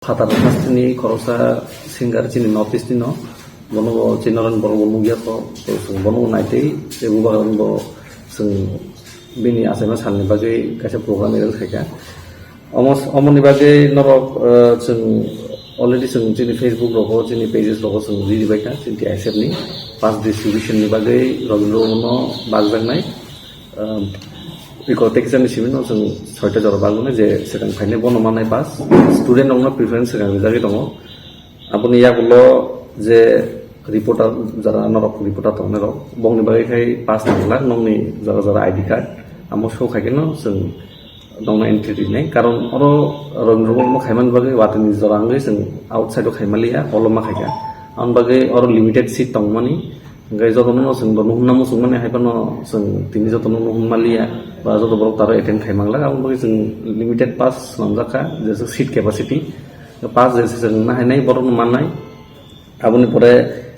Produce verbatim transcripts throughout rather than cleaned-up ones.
Phatar hasteni khoroksa singer chini North East ni no, bono bo chini Noren Borok bo nukya kho, to chwng bono naitwi tei bubagra bo chwng bini achaima salni bagwi kaisa program arrange khaikha. Omo, omoni bagwi norok, eh, chwng already chwng chini Facebook rogo, chini pages rogo chwng riri baikha, chini T I S F ni pass distribution ni bagwi Robindra Bhaban no bagjaknai. Um, iko tei kisa ni simi no chwng soita jora bagwi je second phainai bono manai pass. Student rokno preference swkang rijagwi tongo. Aboni yagulo je reporter, jara norok reporter tongnai rok, bongni bagwi khai pass nangla, nongni jara jara I D card amo show khai khe no chwng nongno entry rinai. Karon oro rong rong mo khaimani bagwi watini jora wngwi chwng outside o khaimaliya, hall o ma khaikha. Aboni bagwi oro limited seat tongmani, hingke jotono no chwng bo nuhunna muchungmani hai phano chwng tini jotono nuhunmaliya, ba joto borok taro attend khai manglak. Aboni bagwi chwng limited pass swnamjak kha, jesa seat capacity. Pass jesa chwng nahainai, borokno mannai. Aboni pore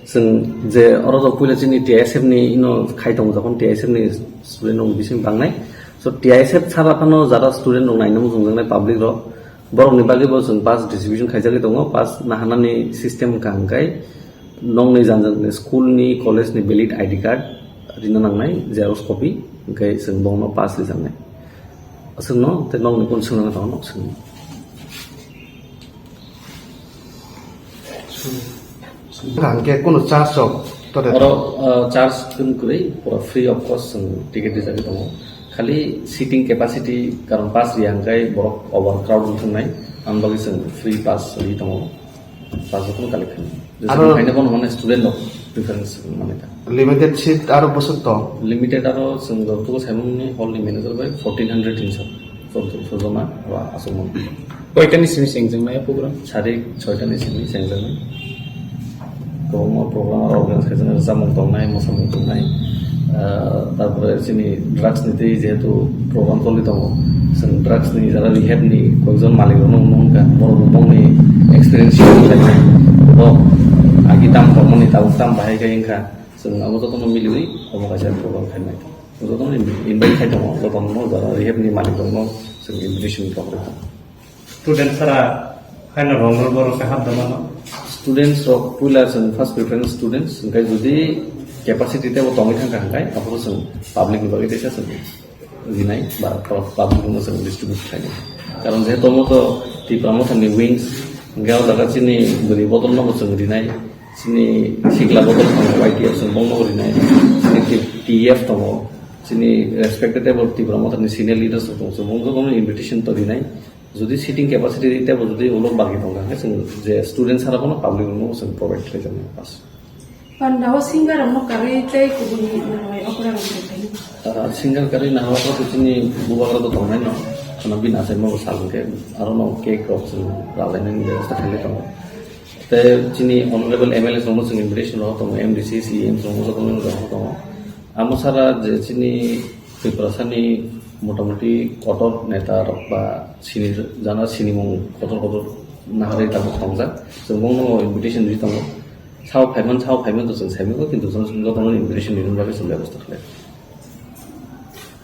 chwng je oro rok puila chini T I S F ni ino khai tongo, jokhon T I S F ni student rok bising bangnai. So T I S F sara phano jara student rok naina muchungjaknai public rok, borokni bagwi bo chwng pass distribution khaijagwi tongo. Pass nahanani system wngkha hwnkhe nokni jang jang ni school ni, college ni valid I D card rina nangnai, xerox copy, hwnkhe chwng bongno pass rijaknai. Aswkno tei nokni kun swngna tongo nok swngno. Hingke kunu charge rok tore? Oro, uh, charge kun kwrwi, pura free of cost chwng ticket rijagwi tongo. Khali seating capacity, karon pass riya hwnkhe borok overcrowd wng thangnai, ang bagwi chwng free pass ri tongo. Pass rok collect khainai. Aro phaina bono mane student rok preference mane ta. Limited seat aro bwswk tong? Limited aro chwng jotogo saimani hall ni manager bai fourteen hundred hinsa. Sojoma ba aswkmani. Koitani simi chengjaknai program? Sari soitani simi chengjaknai. Kwbangma program aro organize khaijak, chamung tongnai, mosamung tongnai. Ah, tarpore chini drugs ni twi jehetu program choli tongo, chwng drugs ni jara rehab ni koijon malik rokno wngkha, borok bongni experience share khlainai. Bo agi tam tongmani tabuk tam bahai khe wngkha, chwng abo jotono miliwi omo kaisa program khainai. Jotono invite khai tongo, jotono jara rehab ni malik rokno chwng invitation rok rwkha. Student sara haino rong rok borok khe hap da mano. Students rok puila chwng first preference students, hwnkhe jodi capacity tebo tongwi thangkha hwnkhe aphuru chwng public ni bagwi teisa chwng rinai ba public no chwng distribute khlainai. Karon jehetu omo to Tipra Motha ni wings, hwnkhe o jaga chini bwrwi bodol no bo chwng rinai, chini sikla bodol tongo, Y T F chwng bongno rinai, chini T F tongo, chini respected able Tipra Motha ni senior leaders rok tongo, chwng bongno invitation to rinai. Jodi seating capacity tebo jodi ulo bagi tongkha khe chwng je student sara bono public room o chwng provide khlai jani pass. Panda o singer rokno karwi tei kubuni manwi okra rok tei. Ah, singer karwi nahoro khe chini bubagra to tongnai no, khana bini achaima bo sal hwnkhe aro no cake rok chwng ralainani bebosta khlai tongo. Tei chini honorable M L A rokno chwng invitation rok tongo, M D C, C E M rokno jotono rok tongo. Amo sara je chini Tiprasani motamoti kotor neta rok ba sini jana sinimung kotor kotor naharwi tabuk tongjak. Chwng bongno invitation ri tongo. Sao phaiman, sao phaiman to chwng saimano, kintu chwng jotono invitation rinani bagwi chwng bebosta khlai.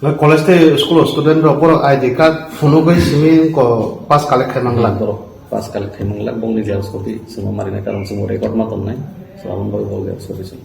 Na college tei school o student rok borok I D card phunugwi simi ko pass collect khai manglak. Borok pass collect khai manglak, bongni xerox copy chwngno marinai, karon chwngno record ma tongnai. So, aboni bagwi bo xerox copy chwng.